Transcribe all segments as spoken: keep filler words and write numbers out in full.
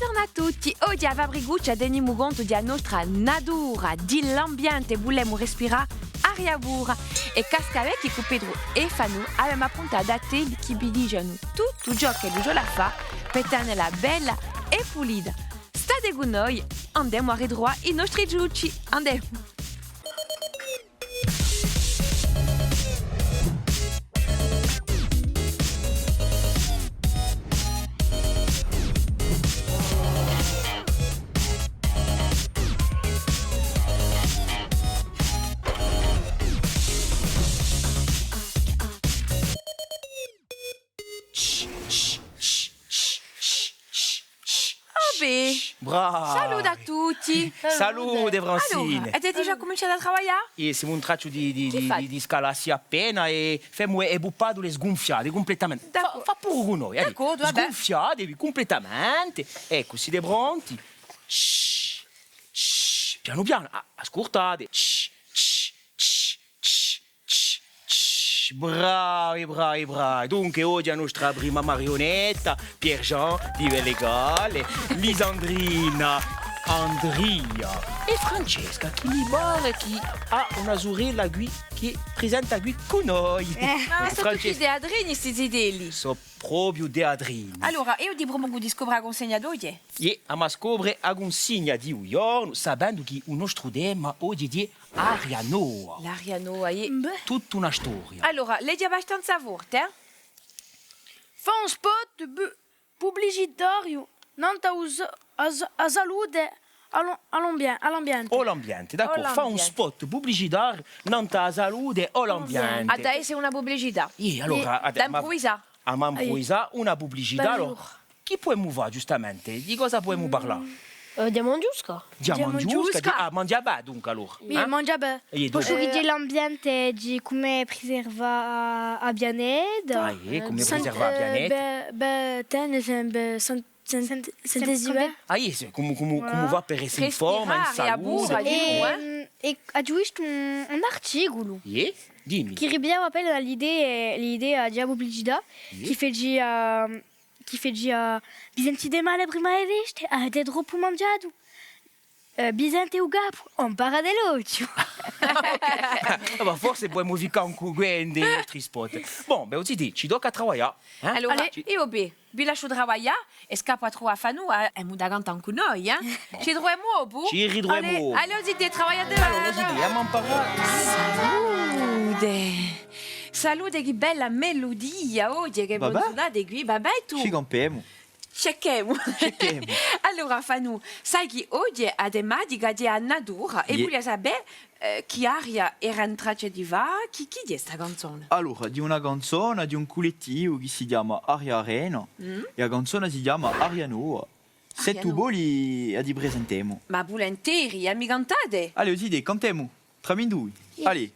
Bonghjornu à tutti, oghje à a Fabricuccia tenimu contu di a nostra natura, di l'ambiente, vulemu respirà aria pura. È casca bè chì cù Petru è Fanù avemu appuntatu à temi chì vi dicenu tuttu ciò ch'ellu ci vole à fà per tenela bella è pulita. State cù noi, andemu à ritruvà i nostri ciucci, andemu! Vabbè. Brava. Salute à tutti. Salute, Francine. Allora, avete digià cuminciatu à travaglià? Iè, simu in traccia di, di, di, di, di scallassi appena è femu e, e puppatule sgunfiate cumpletamente. D'accordu. Fà, fà puru cù noi, allez. D'accordu, vabbè. Sgunfiatevi cumpletamente. Eccu, site pronti? Shh, shh, pianu pianu, ah, ascultate. Shh, shh, shh, shh, shh, shh. Bravi, bravi, bravi. Dunque, oghje a nostra prima mariunetta, Pierre-Jean, di Belle Galles, Lisandrina, Andria è Francesca, chì mi pare chì hà una surella quì, chì hè presente quì cù noi. Eh. Ma sò tutti teatrini, sti zitelli. Sò propiu teatrini. Allora, eiu ti prupongu di scopre a cunsegna d'oghje. Iè, emu à scopre a cunsegna di u ghjornu, sapendu chì u nostru tema oghje hè aria nova. L'aria nova, iè. Tutta una storia. Allora, leghji abbastanza forte, eh? Fà un spot bu-, publicitariu nant'à u s-, a s-, a salute, à l'am-, à l'ambien-, à l'ambiente. O l'ambiente, d'accordu. Fà un spot publicitariu nant'à a salute o l'ambiente. Hà da esse una publicità. Iè, allora, da impruvisà. Emu à impruvisà una publicità, allora. Chì pudemu fà, ghjustamente? Di cosa pudemu parlà? Eh, di a manghjusca. Di a manghjusca, di, ah, manghjà bè, dunque, allora. Iè, manghjà bè. Postu chì l'ambiente, di cumu preservà a pianeta. Ah, iè, cumu preservà a pianeta. Bè, bè, tene sempre, sen-, sen-, sentesi bè. Ah, iè, cumu, cumu, cumu fà per esse in forma, in salute. È, è aghju vistu un, un articulu. Iè, dimmi. Chì ripigliava appena l'idea, l'idea di a publicità, chì facia chì facia, vi sentite male prima di e feste? Avete troppu manghjatu? Eh, vi sente u capu? Ùn parate l'ochju. Ah, ma forse pudemu ficcà ancu quì in i nostri spot. Bon, bè, o zitè, ci tocca à travaglià, eh? Allora, eiu vi, vi lasciu travaglià è scappu à truvà à Fanù, eh, emu da cantà ancu noi, eh? Ci ritruvemu dopu? Ci ritruvemu dopu. Allez, o zitè, travagliate. Allora, o zitè, emu à amparà. Salute! Salute, chì bella meludia oghje chì vo sunate quì, va bè tù? Ci campemu. Cecchemu. Cecchemu. Allora, Fanù, sai chì oghje a tematica hè a natura, è vulia sapè, eh, chì aria era in traccia di fà, chì, chì hè sta canzona? Allora, hè una canzona di un cullettivu chì si chjama Aria Arena, è a canzona si chjama Aria Nova. S'è tù voli, a ti presentemu. Ma vulinteri, a mi cantate? Allez, o zitè, cantemu. Tramindui. Allez.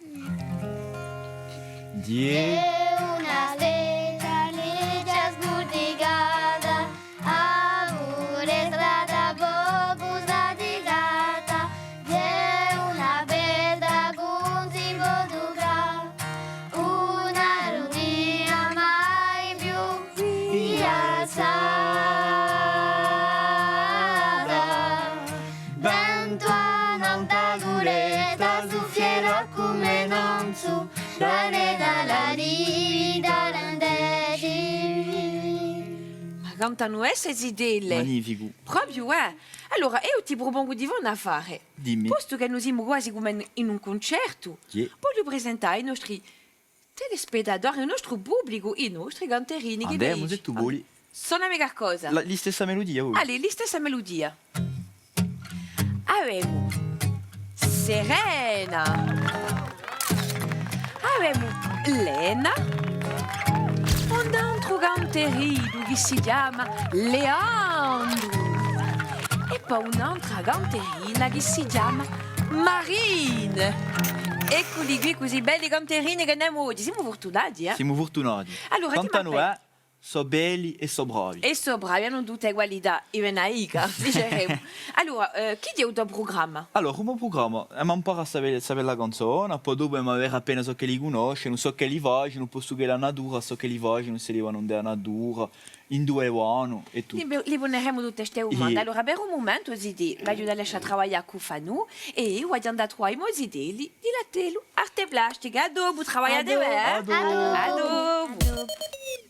Ma cantanu bè sse zitelle. Magnificu. Propiu, eh? Allora, eiu ti prupongu di fà un affare. Dimmi. Postu chì no simu guasi cum'è in, in un cuncertu, vogliu presentà à i nostri telespettatori, u nostru publicu, i nostri canterini, chì ne dici? Andemu, s'è tù voli. Sonami calcosa. La, listessa meludia, o? Allez, listessa meludia. Avemu Serena. Avemu Lena. Un antru canterinu chì si chjama Leandru. È po un'antra canterina chì si chjama Marine. Ecculi quì, cusì belli canterini chì n'emu oghje. Simu furtunati, eh? Simu furtunati. Allora, cantanu, eh? Sò belli è sò bravi. È sò bravi, anu tutte e qualità, è vene a dica, diceremu. Allora, eh, chì hè u to prugramma? Allora, u mo prugramma, emu à amparà sta bella, sta bella canzona, po dopu emu à vede appena ciò ch'elli cunnoscenu, ciò ch'elli facenu, postu chì hè a natura, ciò ch'elli facenu, s'elli vanu ind'a natura, induve vanu è tuttu. Li, li puneremu tutte ste dumande. Iè. Allora, per u mumentu, zitè, v'aghju da lascià travaglià cù Fanù è eiu aghju da andà à truvà i mo zitelli di l'attellu Arte Plastica. À dopu, travagliate bè, eh? À dopu. À dopu.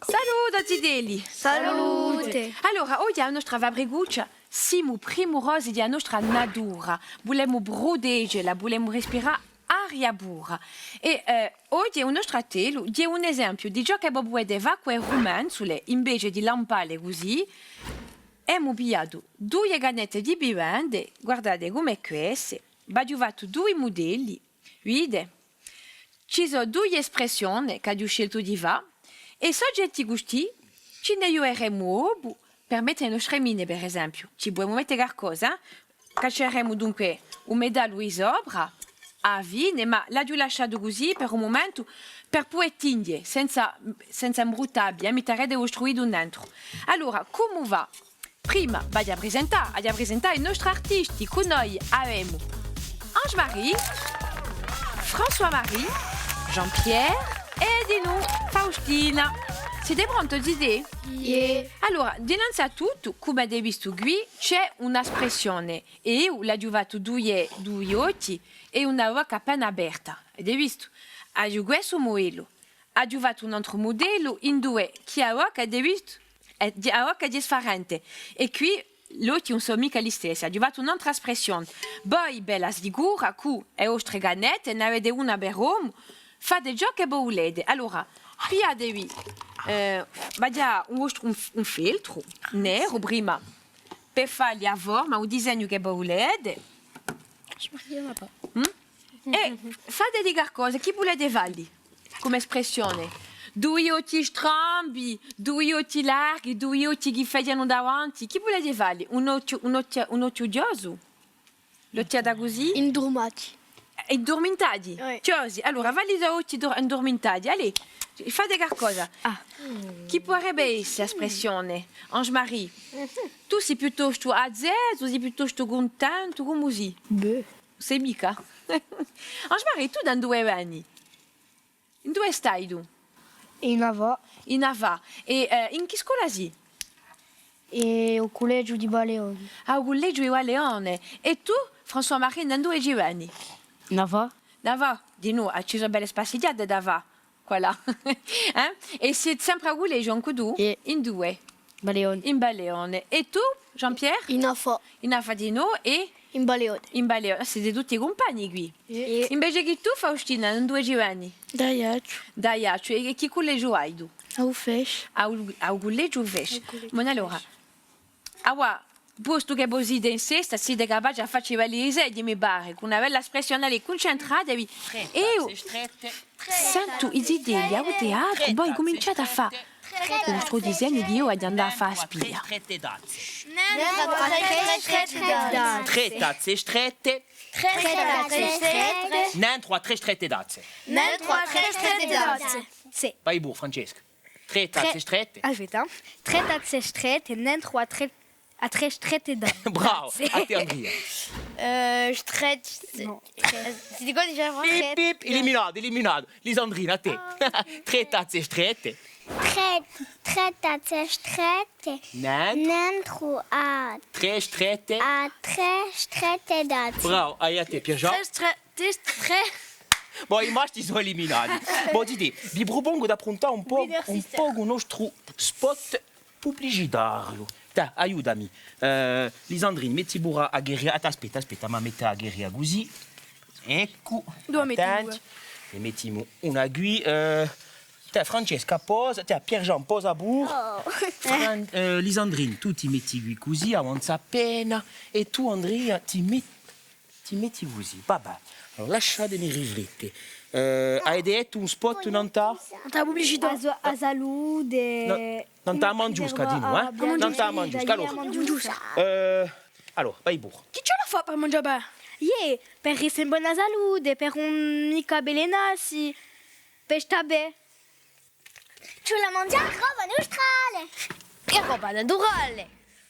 Salute, zitelli. Salute. Allora, oghje a nostra fabricuccia, simu primurosi di a nostra natura, vulemu prutege la, vulemu respirà aria pura. È, eh, oghje u nostru attellu hè un esempiu di ciò chì vo pudete fà cù e rumenzule, invece di lampà le cusì, emu pigliatu duie canette di bivande, guardate cum'è queste, v'aghju fattu dui mudelli, vidite? Ci sò duie spressione ch'aghju sceltu di fà, è soggetti custì ci ne ghjuveremu dopu per mette e nostre mine, per esempiu. Ci pudemu mette calcosa, eh? Cacceremu dunque u metallu di sopra, à a fine, ma l'aghju lasciatu cusì per un mumentu, per pudè tinghje, senza, senza imbruttà vi, eh, mittarete u vostru ditu nentru. Allora, cumu fà? Prima, v'aghju da presentà, aghju da presentà i nostri artisti. Cù noi avemu Ange-Marie, François-Marie, Jean-Pierre è dinù Faustina. Site pronti, zitè? Iè. Allora, dinanzi à tuttu, cum'avete vistu quì, ci hè una spressione. È eiu l'aghju fattu duie, duie ochji è una bocca appena aperta. Avete vistu? Aghju questu mudellu. Aghju fattu un antru mudellu induve chì a bocca, avete vistu? Hè, a bocca hè sfarente. È quì l'ochji ùn sò micca listessi. Aghju fattu un'antra spressione. Voi, bella sicura, cù e vostre canette, n'avete una per omu, fate ciò chì vo vulete. Allora, pigliatevi, eh, v'aghju da dà un vostru, un f-, un feltru neru prima, per falli a forma, u disegnu chì vo vulete. Mm? È fateli calcosa, chì vulete falli? Cum'è spressione. Dui ochji strambi, dui ochji larghi, dui ochji chì feghjanu davanti. Chì vulete falli? Un ochju, un ochju, un ochju chjosu? L'ochjata cusì? Indurmati. Eh, indurmintati? Oui. Chjosi. Allora, falli dui ochji dur-, indurmintati. Allez, fate calcosa. Ah. Chì puderebbe esse a spressione? Ange-Marie, tù sì piuttostu azzesu, sì piuttostu cuntentu, cumu sì? Bè. Sè micca. Ange-Marie, tù da induve veni? Induve stai tù? In Afà. In Afà. È, eh, in chì scola sì? È u cullegiu di Baleone. Ah, u cullegiu di Baleone. È tù, François-Marie, da induve ci veni? In Afà. In Afà? Dinù, ah, ci sò belle spassighjate da fà. Voilà. Eh? È sì sempre à u cullegiu ancu tù? Iè. Induve? Baleone. In Baleone. È tù, Jean-Pierre? In Afà. In Afà dinù è? In Baleone. In Baleone. Ah, site tutti cumpagni quì. Iè. Invece chì tù, Faustina, da induve ci veni? D'Aiacciu. D'Aiacciu. È, è chì cullegiu hai tù? À u Fesch. À u, à u cullegiu Fesch. À u cullegiu Fesch. Bon, allora, avà, postu chì vo site in sesta, site capaci à facci i belli disegni, mi pare, cù una bella spressione, allez, cuncentratevi. Eiu sentu i zitelli à u teatru, voi cuminciate à fà u vostru disegnu chì eiu aghju da andà à fà a spia. Trè tazze strette. Trè tazze strette. Nentru à trè strette tazze. Nentru à trè strette tazze. Vai puru, Francesca. Trè tazze strette. Aspetta. Trè tazze strette, nentru à trè, à trè strette tazze. Bravo, à tè, Andria. Eh, strette. Nò. Eh, ti dicu digià, pip, pip, eliminatu, eliminatu. Lisandrina, à tè. Ah. Trè tazze strette. Trè, trè tazze strette. Nentru. Nentru à trè strette. À trè strette tazze. Bravo, è à tè, Pierre-Jean. Trè stre-, trè stre-, Bon, i masci sò eliminati. Bon, zitè, vi prupongu d'appruntà un pocu, un pocu u nostru spot publicitariu. Tè, aiutami. Eh, Lisandrina, metti puru a gherria. Aspetta, aspetta, ma metti a gherria cusì. Eccu. Duv'è a mettimu? Attenti. Ne mettimu una quì. Eh, tè, Francesca, posa. Tè, Pierre-Jean, posa puru. Oh. Fran-, eh, Lisandrina, tù ti metti quì cusì, avanza appena. È tù, Andria, ti metti Ti metti cusì, va bè. Allora, lasciatemi riflette. Eh, avete dettu un spot nant'à? Nant'à a publicità. A sa-, a salute. Nant'à a manghjusca, dinù, eh? Nant'à a manghjusca. Allora, eh, allora, vai puru. Chì ci vole à fà per manghjà bè? Iè, per esse in bona salute, per ùn micca avvelenassi, per stà bè. Ci vole à manghjà a roba nostra, Coppa naturale.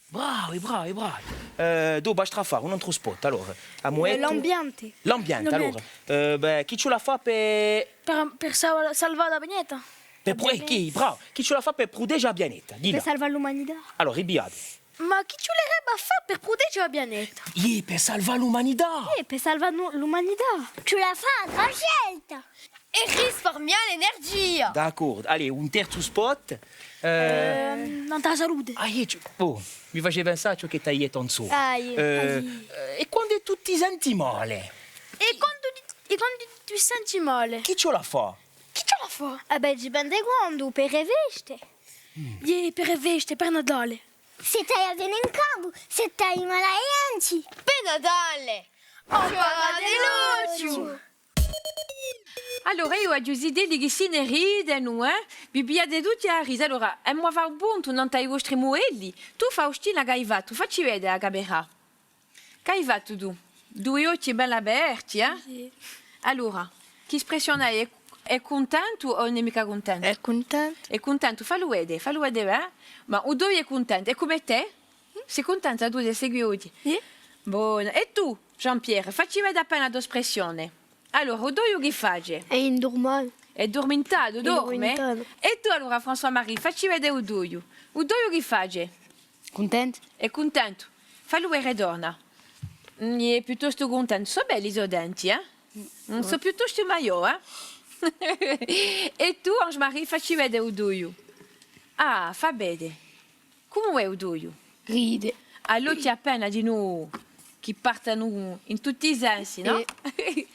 Bravi, bravi, bravi. Eh, dopu basta à fà un antru spot, allora. Emu dettu l'ambiente. L'ambiente, allora. Eh, bè, chì ci vole à fà per... Per, per salva-, salvà a pianeta. Per pru-, eh, chì, bravu, chì ci vole à fà per prutege a pianeta? Dilla. Per salvà l'umanità. Allora, ripigliate. Ma chì ci vulerebbe à fà per prutege a pianeta? Iè, per salvà l'umanità! Iè, per salvà nu-, l'umanità! Ci vole à fà a scelta! È risparmià l'energia! D'accordu. Allez, un terzu spot. Eh, ehm, nant'à a salute. Ah, iè, ci, oh, mi face pensà à ciò chì t'ai dettu ancu. Ah, iè. Eh, eh, è quandu tù ti senti male? È quandu ti, è quandu tù ti senti male? Chì ci vole à fà? Chì ci vole à fà? Eh bè, dipende quandu, per e feste. Iè, per e feste, per Natale. S'è t'hai a vena in capu, s'è t'hai male à i denti. Per Natale! Oppà de l'ochju! Allora, eiu aghju i zitelli chì si ne ridenu, eh? Vi pigliate tutti à risa. Allora, emu à fà un puntu nant'à i vostri mudelli. Tù, Faustina, ch'hai fattu? Facci vede a camera. Ch'hai fattu tù? Dui ochji belli aperti, eh? Sì. Allora, chì spressione hai? Hè, hè cuntentu o ùn hè micca cuntentu? Hè cuntentu. Hè cuntentu, fallu vede, fallu vede, eh? Ma u toiu hè cuntentu. È cum'è tè? Sì cuntenta tù di seguità oghje? Iè. Bona. È tù, Jean-Pierre, facci vede appena a to spressione. Allora, u toiu chì face? Hè indurmatu. Hè addurmintatu, dorme? Indurmintatu. È tù allora, François-Marie, facci vede u toiu. U toiu chì face? Cuntentu. Hè cuntentu. Fallu vede, torna. Mm, hè piuttostu cuntentu. Sò belli i so denti, eh? Mm, sò piuttostu maiò, eh? È tù, Ange-Marie, facci vede u toiu. Ah, fà vede. Cumu hè u toiu? Ride. Hà l'ochji appena dinù chì partenu in tutti i sensi, nò? Eh.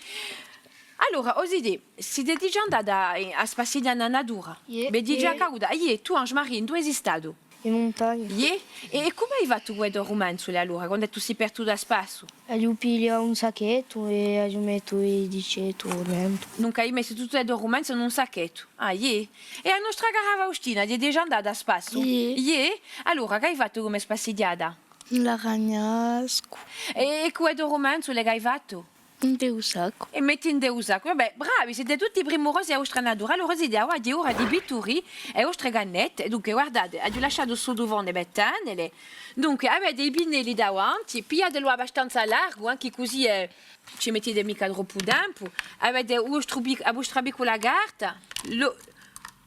Allora, o zitè, site digià andati à, à spassighjà in a natura? Iè. Bè, digià, iè. Cauda, iè, tù, Ange-Marie, induve sì statu? In muntagna. Iè? È, è cumu hai fattu cù e to rumanzule allora, quandu tù sì partutu à spassu? Aghju pigliatu un sacchettu è aghju mettutu i dicettu drentu. Dunque, hai messu tutte e to rumanze in un sacchettu? Ah, iè? È a nostra cara Faustina, hè digià andata à spassu? Iè. Iè? Allora, ch'hai fattu cum'è spassighjata? L'aragnascu. È, è cù e to rumanzule ch'hai fattu? Ind'u saccu. È metti ind'u saccu. Vabbè, bravi, site tutti primurosi di a vostra natura. Allora, zitè, avà hè ora di pitturì e vostre cannette. È dunque, guardate, aghju lasciatu stu tufone per tene le. Dunque, avete i pinnelli davanti, pigliatelu abbastanza largu, ancu cusì, eh, ci mettite micca troppu tempu. Avete u vostru pic-, a vostra piccula carta, lo,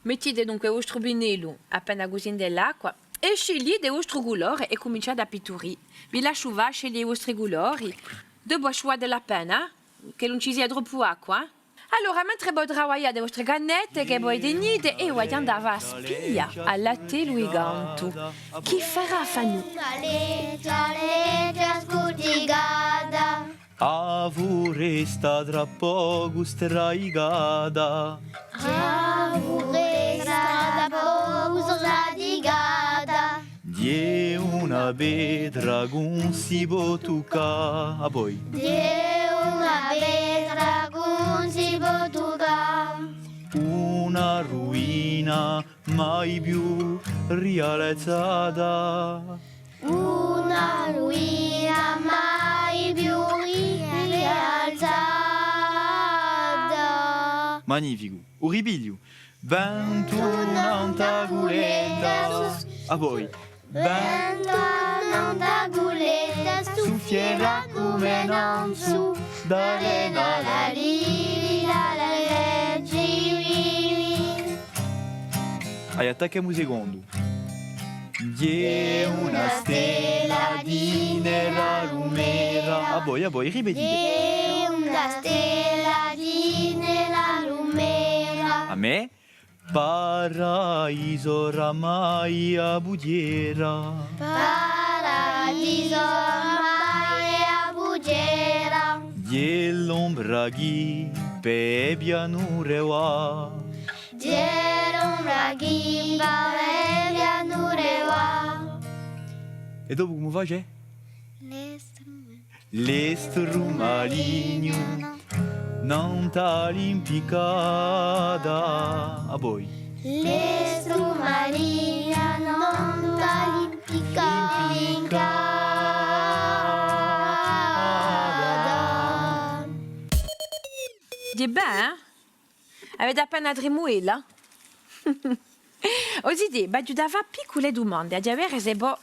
mettite dunque u vostru pinnellu appena cusì ind'acqua è sceglite u vostru culore è cuminciate à pitturì. Vi lasciu fà, scegliete i vostri culori. Dopu asciugatelu appena, ch'ellu ùn ci sia troppu acqua. Allora, mentre vo travagliate e vostre cannette, chì vo e tenite, eiu aghju da andà à fà a spia à l'attellu di cantu. Chì farà Fanù? A furesta trà pocu sradicata. A furesta trà pocu sradicata. Ghjè una petra ch'ùn si pò tuccà. À voi. Ghjè una petra ch'ùn si pò tuccà. Una ruina mai più rialzata. Una ruina mai più rialzata. Magnificu. U ripigliu. Ventu nant'à a culetta. À voi. Ventu nant'à a culetta, suffierà cum'è nanzu, da lì, da là, lì, da là, lì, lì. Aiò, attacchemu u secondu. Ghjè una stella dinè a lumera. À voi, à voi, ripetite. Ghjè una stella dinè a lumera. À mè? Paradisu oramai a pughjera. Paradisu oramai a pughjera. Ghjè l'ombra chì pè e pianure và. Ghjè l'ombra chì pè e pianure và. È dopu cumu face? Lestru malignu. Lestru malignu, nant'à l'impiccata. À voi. Lestru malignu, nant'à l'impiccata. L'impiccata. Ghjè bè, eh? Avete appena a tremulella? O zitè, v'aghju da fà piccule dumande, aghju da vede s'è vo,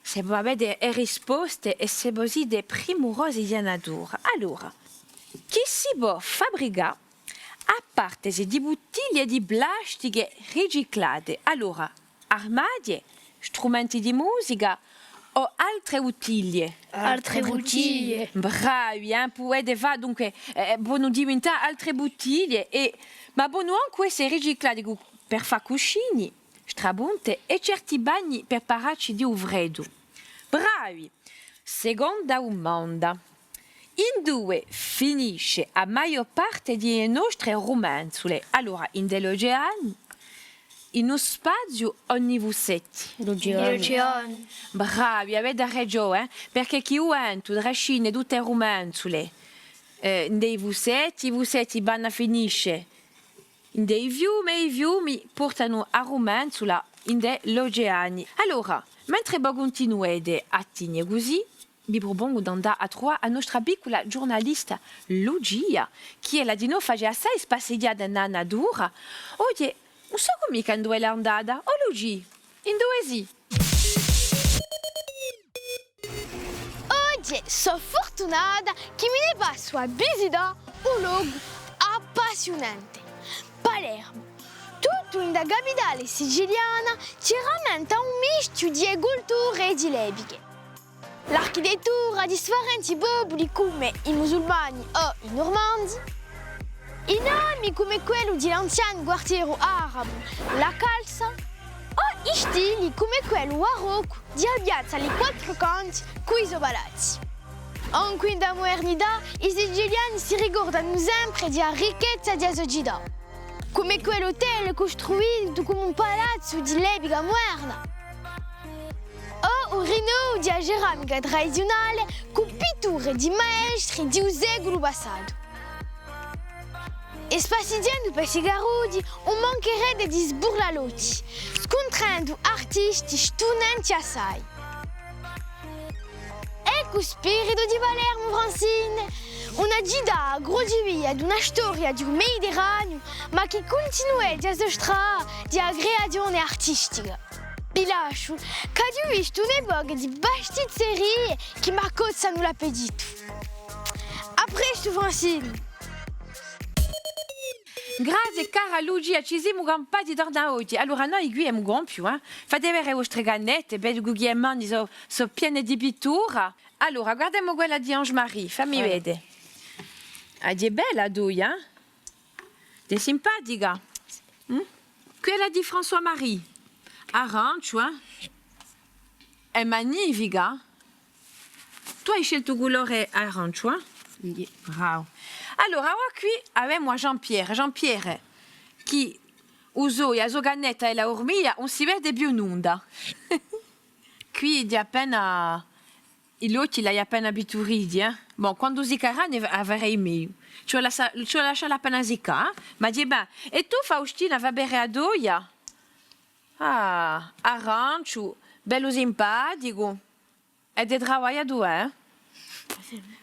s'è vo avete e risposte è s'è vo site primurosi di a natura. Allora, chì si pò fabbricà à partesi di buttiglie di plastiche riciclate? Allora, armadie, strumenti di musica o altre buttiglie? Altre buttiglie. Bravi, eh? Pudete fà, dunque, eh, ponu diventà altre buttiglie, è, ma ponu ancu esse riciclate cu-, per fà cuscini, strapunte è certi bagni per paracci di u freddu. Bravi! Seconda dumanda. Induve finisce a maiò parte di e nostre rumenzule? Allora, indè l'oceani, in u spaziu o in i fussetti? L'oceani. L'oceani. Bravi, avete ragiò, eh? Perchè chì u ventu trascina tutte e rumenzule, eh, indè i fussetti, i fussetti vanu à finisce indè i fiumi, è i fiumi portanu a rumenzula indè l'oceani. Allora, mentre vo cuntinuete à tene cusì, vi prupongu d'andà à truvà a nostra piccula ghjurnalista Lucia, chì ella dinò face assai spassighjate in a natura. Oghje, ùn sò micca induve hè andata. O Lucia, induve sì? Oghje sò furtunata chì mi ne passu à visità un locu appassiunante, Palermu. Tuttu ind'a capitale siciliana ci ramenta un mischju di culture è di l'epiche. L'architettura di sfarenti populi cum'è i musulmani o i nurmanzi, i nomi cum'è quellu di l'anzianu quartieru arabu, La Calza, o i stili cum'è quellu baroccu di a piazza à i Quattru Canti cù i so palazzi. Ancu ind'a mudernità, i siciliani si ricordanu sempre di a ricchezza di a so cità, cum'è quellu hotel custruitu cum'è un palazzu di l'epica muderna, o u rinnovu di a ceramica tradiziunale cù pitture di maestri di u seculu passatu. È spassighjendu per sti carrughji, ùn mancherete di sburlà l'ochji, scuntrende artisti stunanti assai. Eccu u spiritu di Palermu, Francine! Una cità crocevia d'una storia di u Mediterraniu, ma chì cuntinueghja a so strada di a creazione artistica. Vi lasciu, ch'aghju vistu una poca di pastizzerie chì m'accozzanu l'appetitu. À prestu, Francine! Grazie, cara Lucia, ci simu campati torna oghje. Allora, noi quì emu compiu, eh. Fate vede e vostre cannette, vecu chì e mani sò, sò piene di pittura. Allora, guardemu quella di Ange-Marie, fammi vede. Ah, hè bella a toia, eh? Hè simpatica. Mm? Quella di François-Marie. Aranciu, eh? Hè magnifica. Tù ai sceltu u culore aranciu, eh? Iè. Bravu. Allora, avà quì avemu à Jean-Pierre. Jean-Pierre, chì u so, a so cannetta è a urmia, ùn si vede più nunda. Quì hè appena I lochi l'hai appena pitturiti, eh? Bon, quandu siccarani a farei megliu. Ci vole à lassa-, ci vole à lascialla appena siccà, eh? Ma dì bè, è tù, Faustina, và à vede a toia? Ah, aranciu, bellu simpaticu. Avete travagliatu, eh?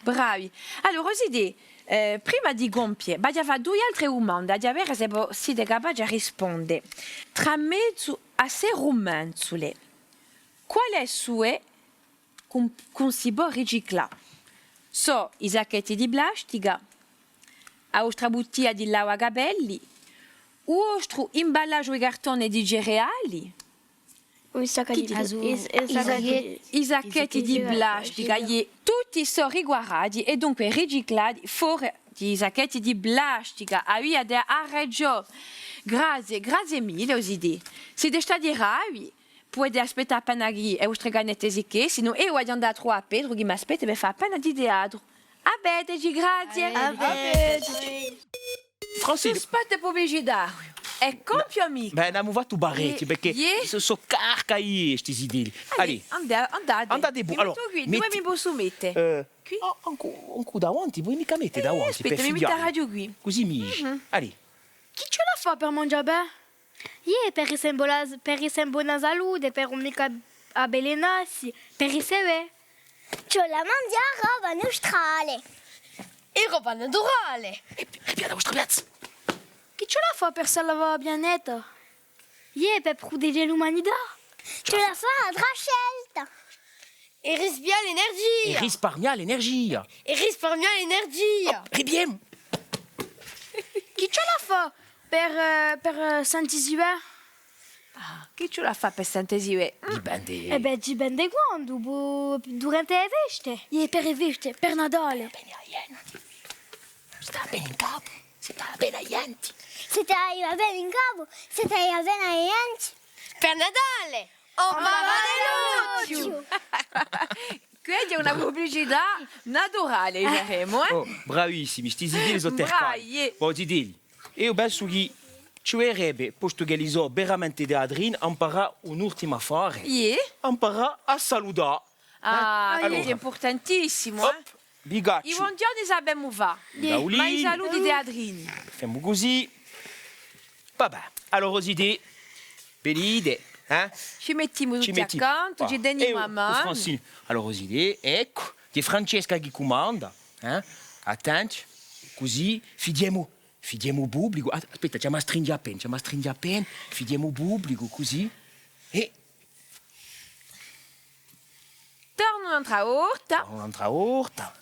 Bravi. Allora, o zitè, eh, prima di compie, v'aghju da fà duie altre dumande, aghju da vede s'è vo site capaci à risponde. Tramezzu à ste rumenzule, quale sò ch'ùn, ch'ùn si pò riciclà? Sò i sacchetti di plastica, a vostra buttiglia di lavacapelli, u vostru imballaghju di cartone di cereali, i sacchetti di, i, i sacchetti di plastica, iè, tutti sò riguardati è dunque riciclati fora di i sacchetti di plastica. Aviate ragiò. Grazie, grazie mille, o zitè. Site stati bravi. Pudete aspettà appena chì e vostre cannette sicchessinu, è eiu aghju da andà à truvà à Petru chì m'aspetta per fà appena di teatru. À vedeci, grazie. À vedeci. Francine. Spot publicitariu. Hè compiu, amicu. Bè, n'avemu fattu parechji, perchè sò, sò carca eiu, sti zitelli. Allez, andate, andate. Andate puru. Allora, mi mettu quì, induve mi possu mette? Eh, quì? Oh, ancu, ancu davanti, poi micca mette davanti, aspetta, mi mettu quì. Cusì mi dici. Allez. Chì ci vole à fà per manghjà bè? Iè, per esse in bona, per esse in bona salute, per ùn micca avvelenassi, per esse bè. Ci vole à manghjà roba nustrale. È roba naturale. È, è pigliate a vostra piazza. Chì ci vole à fà per salvà u pianeta? Iè, per prutege l'umanità. Ci vole à fà a trascelta. È risparmià l'energia. È risparmià l'energia. È risparmià l'energia. Oh, ripigliemu. Chì ci vole à fà per, eh, per, eh, sentisi bè? Ah, chì ci vole à fà per sentisi bè? Dipende. Eh bè, dipende quandu, po-, durante e feste. Iè, per e feste, per Natale. Bè, iè. Stà bè in capu, s'è t'hà bè a ghjenti. S'è t'hà bè in capu, s'è t'hà bè a ghjenti. Per Natale! Ùn v'avete l'ochju! Questa hè una publicità naturale, diceremu, eh? Oh, bravissimi, sti zitelli sò tercali. Bravi, eh. Vo zitelli, eiu pensu chì ci vulerebbe, postu ch'elli sò veramente teatrini, amparà un ultimu affare. Iè? Amparà à salutà. Ah, eh? Allora. Questu hè impurtantissimu, eh? Op, vi cacciu. I bonghjorni sapemu fà. Paulì. Ma i saluti teatrini. Femu cusì. Vabbè, allora, o zitè, venite, eh? Ci mettimu tutti accantu, ci tenimu a manu. Francine. Allora, o zitè, eccu, hè Francesca chì cumanda, eh? Attenti, cusì, fidiemu, fidiemu u publicu. Ah, aspetta, ci emu à stringhje appena, ci emu à stringhje appena, fidiemu u publicu, cusì. È Torna un'altra volta. Torna un'altra volta.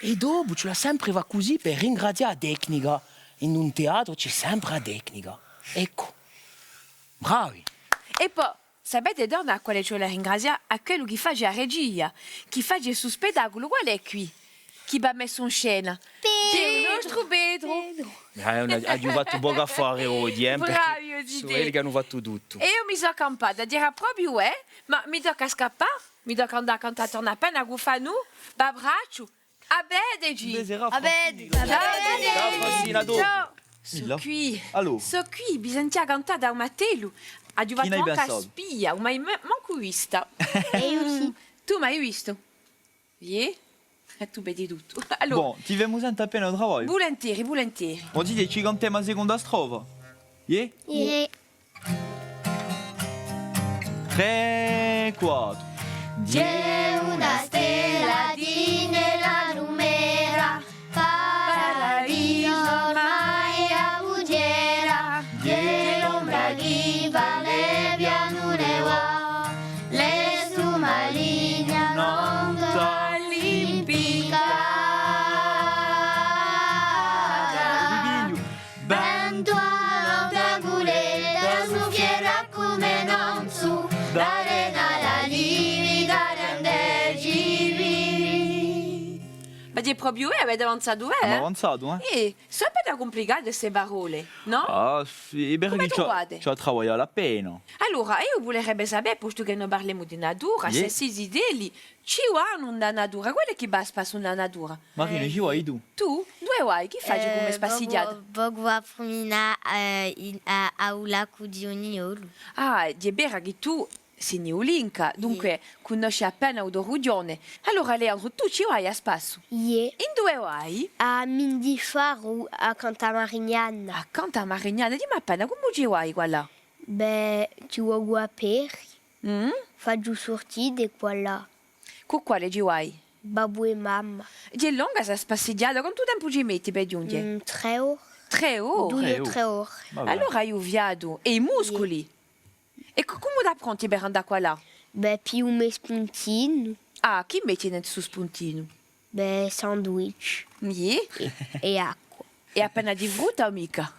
È dopu ci vole sempre à fà cusì per ringrazià a tecnica. In un teatru ci hè sempre a tecnica. Eccu. Bravi. È po, sapete, torna à quale ci vole à ringrazià? À quellu chì face a regia, chì face stu spettaculu. Quale hè quì? Chì v'hà messu in scena? Petru! Hè u nostru Petru! Petru. Eh, aghju fattu pocu affare oghje, eh, perchè sò elli chì anu fattu tuttu. È eiu mi sò campata, era propiu, eh, ma mi tocca à scappà, mi tocca à andà à cantà torna appena cù Fanù, v'abbracciu, à vedeci! À vedeci! Ciao, Francina, à dopu! Ciao! Sò quì, sò quì, mi sentia cantà da u martellu, aghju fattu ancu a spia, ùn m'hai mancu vista. È eiu sì. Tù m'hai vistu? Iè? È tù vedi tuttu. Allora. Bon, ti femu sente appena u travagliu. Vulinteri, vulinteri. Bon, zitè, ci cantemu a seconda strofa. Iè? Iè. Trè, quattru. Ma hè propiu, eh, avete avanzatu, eh? Emu avanzatu, eh? Eh, sò appena cumplicate ste parolle, nò? Ah, sì, hè vera chì ci hè da travaglià appena. Allora, eiu vulerebbe sapè, postu chì no parlemu di natura, s'è sti zitelli ci vanu in a natura, quale hè chì và à spassu in a natura? Marina, ci vai tù? Tù? Duve vai? Chì faci cum'è spassighjata? Vocu à pruminà, eh, in, à, à u lacu di u Niolu. Ah, hè vera chì tù sì niulinca, dunque cunnosci appena u to rughjone. Allora, Leandru, tù ci vai à spassu? Iè. Induve vai? À Mindifaru, accantu à Marignana. Accantu à Marignana, dimmi appena, cumu ci vai quallà? Bè, ci vocu à pedi. Mm? Facciu surtite quallà. Cù quale ci vai? Babbu è mamma. Hè longa sta spassighjata, quantu tempu ci metti per ghjunghje? Mm, trè ore. Trè ore? Dui o trè ore. Vabbè. Allora hai u fiatu è i musculi. È cu-, cumu t'appronti per andà quallà? Bè, pigliu u me spuntinu. Ah, chì metti in stu spuntinu? Bè, sandwich. Iè? È, è acqua. È appena di frutta o micca?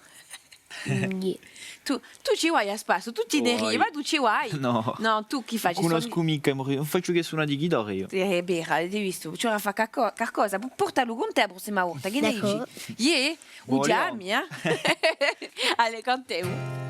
Mm, iè. Tù, tù ci vai à spassu, tù ti ne ridi, ma tù ci vai? Nò. Nò, tù chì faci? Cunnoscu micca, ùn facciu chè sunà di ghitarra eiu. Eh, hè vera, l'ai vistu, ci vole à fà calco-, calcosa, pu-, portalu cun tè a prossima volta, chì ne dici? D'accordu. Iè? U chjami, eh? Allez, cantemu.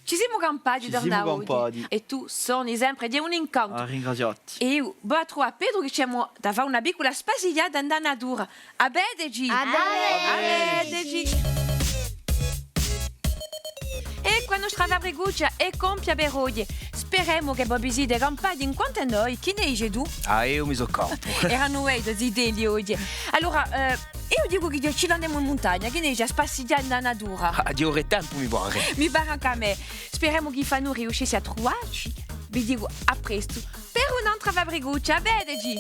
Ci simu campati, ci simu campati. È tù soni sempre di un incantu. À ringraziatti. È eiu vò à truvà à Petru chì ci emu da fà una piccula spassighjata in a natura. À vedeci! À vedeci! È quì a nostra fabricuccia hè compia per oghje. Speremu chì vo vi site campati in quant'è noi, chì ne dici tù? Ah, eiu mi sò campu. Eranu i to zitelli oghje. Allora, eh, eiu dicu chì ci l'andemu in muntagna, chì ne dici à spassighjà in a natura? Ah, ci vole tempu, mi pare. Mi pare ancu à mè. Speremu chì Fanù riuscissi à truvacci. Vi dicu à prestu per un'antra fabricuccia. À vedeci!